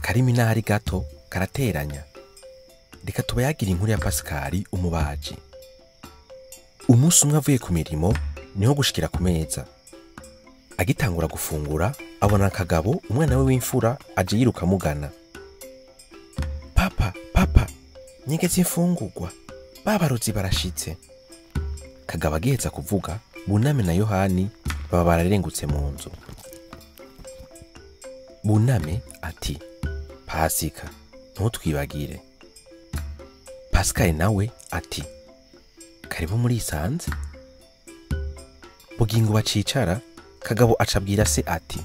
Akarimi n'ahari gato karateranya. Reka tubayagira inkuru ya Pascal umubaji. Umunsi umwe avuye ku mirimo niho gushikira ku meza. Agitangura gufungura abona Kagabo umwana we w'imfura aje yiruka amugana. Papa, papa, nyegetse imfungurwa. Babarozi barashitse. Kagabo agiheza kuvuga, Buname na Yohani baba bararengutse mu nzu. Buname ati, Pasika, ntutwibagire. Pascal nawe ati, karibu muri isanze. Bugingo bacicara, Kagabo acabwira se ati,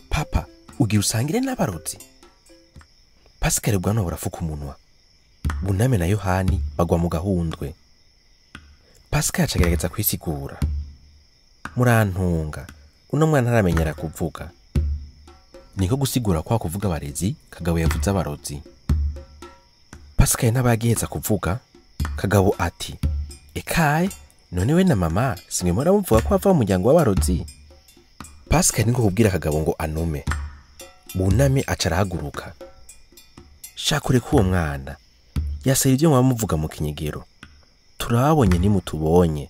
papa, ugira usangire n'abarozi. Pascal ubwanwa burafuka umunwa. Buname na Yohani bagwa mu gahundwe. Pascal acagerageza kwisigura. Murantunga, uno mwana ntaramenyera kuvuga. Niko gusigura kwa kuvuga abarezi, Kagabo yavuze abarozi. Pascal n'abagiheza kuvuga, Kagabo ati, ekaye, none we na mama simwe muramuvuga ko ava mu muryango w'abarozi. Pascal niko kubwira Kagabo ngo anume. Buname aca arahaguruka. Shaka ureke uwo mwana. Yasaba ibyo mwamuvuga mu kinyegero. Turabonye ntimutubonye.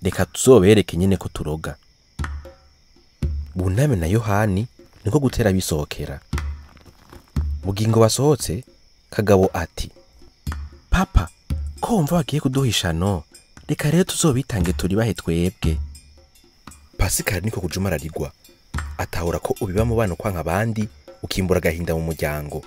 Reka tuzobereke nyene ko turoga. Buname na Yohani niko gutera bisohokera. Bugingo basohotse, Kagabo ati, papa, ko wumva bagiye kuduhishano, reka rero tuzobitange turibahe twebwe. Pascal niko kujuma ararigwa. Atahura ko ubiba mu bana kwanka abandi, ukimbura agahinda mu muryango.